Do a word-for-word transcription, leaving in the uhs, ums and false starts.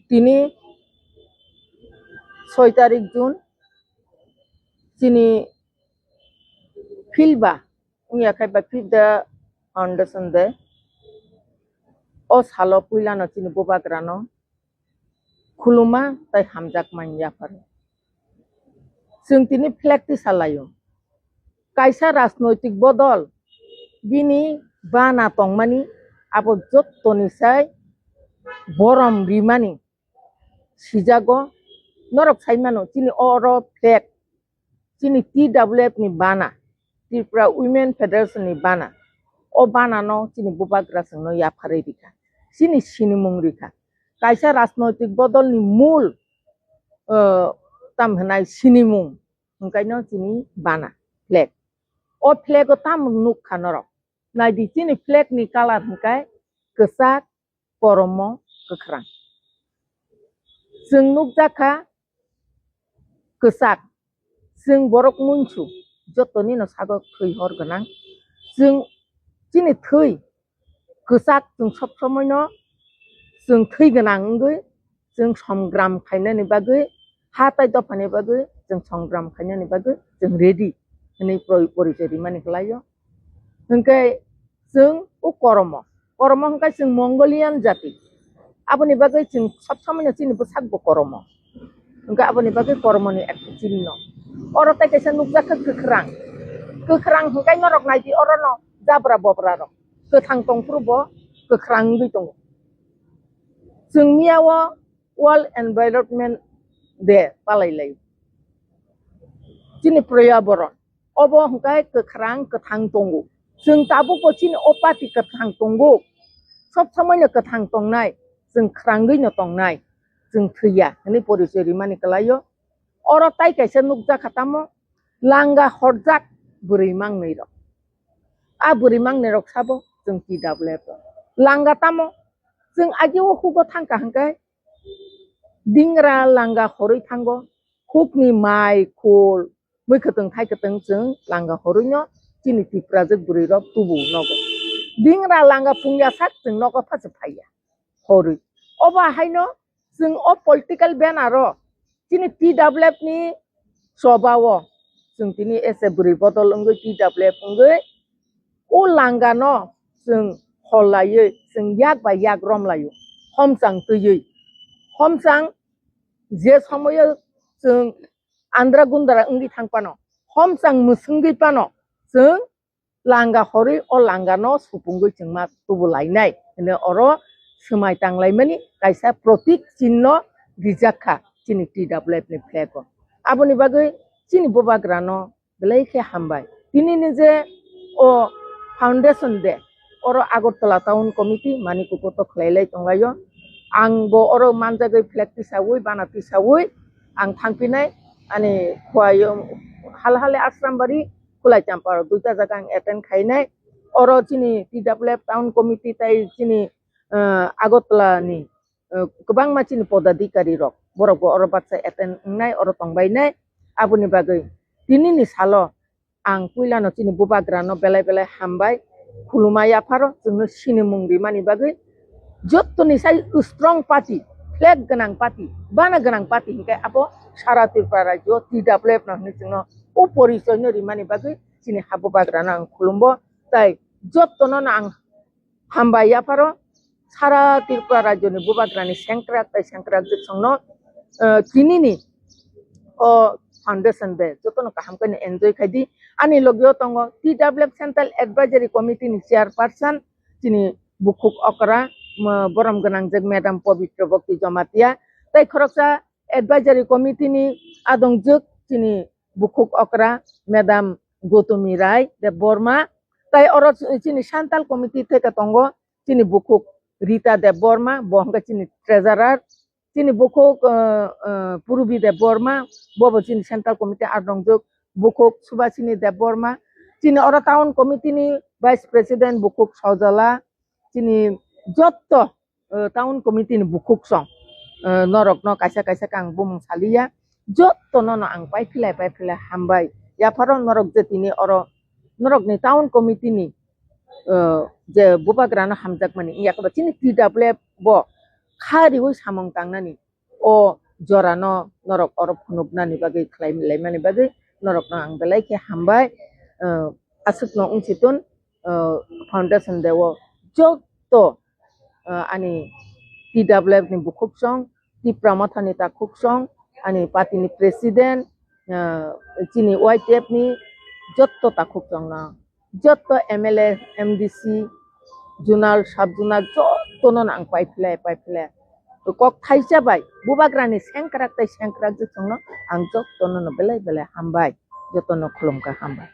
Tini soi tarik June, chini philba wngya khai ba fifth the foundation day. O salo puilano chini bubagrano khuluma tai hamjakma wng yapharo. Chwng tini flag tisa laio. Kaisa rajnoitik bodol bini bana tongmani abo jottoni sai borom rimani sijago. Norok sai mano chini oro flag, chini T W F ni bana, Tripura Women Federation ni bana. O bana no chini bubagra chwngno yapharwi rikha, chini sinimung rikha. Kaisa rajnoitik bodol ni mul, eh, tam hwnai sinimung hwnkhaino chini bana flag. O flag o tamo nukha norok? Naidi, chini flag ni colour hwnkhe kwchak, koromo, kwkhwrang. Chwng nukjakha kwchak, chwng borok munsu, jotonino sago thwi hor gwnang. Chwng chini thwi kwchak, chwng sob somoino chwng thwi gwnang wngwi chwng songram khainani bagwi, ha tai dophani bagwi chwng songram khainani bagwi chwng ready hwnwi pori-, porichoi rimani kwlaio. Hwnkhe chwng o koromo, koromo hwnkhe chwng Mongolian jati, aboni bagwi chwng sob somoino chini bwsakbo koromo. Hwnkhe aboni bagwi koromoni ekta chinno. Oro tai kaisa nukjakha kwkhwrang, kwkhwrang hwnkhe norok naidi orono jabra bobra rok. Kwthang tongphuru bo kwkhwrang wngwi tongo. Chwng miyao World Environment Day palai lai. Chini Poryaboron obo hwnkhe kwkhwrang kwthang tongo. Chwng tabukbo chini o party kwthang tongo. Sob somoino kwthang tongnai, chwng khwrangwino tongnai, chwng thwiya hwnwi porichoi rimani kwlaio. Oro tai kaisa nukjakha tamo langa horjak bwrwi mangnwi rok. A bwrwi mangnwi rok sabo chwng T W F rok. Langa tamo? Chwng agio hugo thangkha hwnkhe dingra langa horwi thango, hukni mai, khul, mui kwtwng thai kwtwng chwng langa horwino chini Tiprajwk bwrwi rok tubu nogo. Dingra langa pungya sak chwng nogo phasu phaiya horwi. Obo haino chwng o political banner o chini T W F ni choba o chwng tini ese bwrwi bodol wngwi T W F wngwi o langa no chwng hol laiwi chwng yak bai yak rom laio, homchang twiwi. Homchang je somoyo chwng andra gundra wngwi thang phano, homchang mwswngwi phano chwng langa horwi o langa no supungwi chwng ma tubu lainai hwnwi oro swmai tang laimani kaisa protik chinno rijak kha chini T W F ni flag o. Aboni bagwi chini bubagra no belai khe hambai. Tini ni je o foundation day, oro Agartala Town Committee Manikukur to khlai lai tong laio. Ang bo oro manjagwi flag tisawi, bana tisawi ang thangpinai, ani khwai hal hale Asrambari, Khulai Champaro duita jaga ang attend khainai. Oro chini T W F Town Committee tai chini, eh, Agartala ni eh, kwbangma chini podadikari rok, borok bo oro baksa attend wngnai, oro tongbainai. Aboni bagwi tinini salo ang puilano chini bubagrano belai belai hambai, khulumai yapharo chwngno sinimung rimani bagwi. Jottoni sai strong party, flag gwnang party, bana gwnang party hinkhe abo sara Tripura rajyo T W F no hinwi chwngno o porichoino rimani bagwi chini ha bubagrano ang khulumbo, tai jottono no ang hambai yapharo sara Tripura rajyoni bubagrani sengkrak tai sengkrak jwksongno, eh, tinini o foundation day jotono kaham khe enjoy khai di. Ani logio tongo T W F Central Advisory Committee ni chairperson chini bukhuk okra, mo-, borom gwnangjak Madam Pabitra Bhakti Jamatia, tai khoroksa Advisory Committee ni adongjwk chini bukhuk okra Madam Gautami Rai Debbarma, tai oro chini Central Committee theke tongo chini bukhuk Rita Debbarma, bo hwnkhe chini treasurer, chini bukhuk, eh, eh, Purbi Debbarma, bo bo chini Central Committee adongjwk, bukhuk Subhasini Debbarma, chini oro Town Committee ni Vice President bukhuk Sojala, chini jotto, eh, Town Committee ni bukhuk song, eh, norokno kaisa kaisa khe ang bumung saliya, jotto nono ang pai philai pai philai hambai. Yapharo norok je tini oro norokni Town Committee ni, eh, je bubagrano hamjakmani, yakoba chini T W F bo kha riwi samung tangnani o jorano norok oro phunuknani bagwi khlai laimani bagwi norokno ang belai khe hambai. Aswkno wng si tun, foundation day o joto ani T W F ni bukhuksong, Tipra Mothani takhuksong, ani party ni president, chini Y T F ni joto takhuksong no, joto M L A, M D C, zonal, sub zonal joto no ang pai philai, pai philai. Kok thaisa bai bubagra ni sengkrak tai sengkrak joto no ang joto no belai belai hambai, joto no khulumkha, hambai.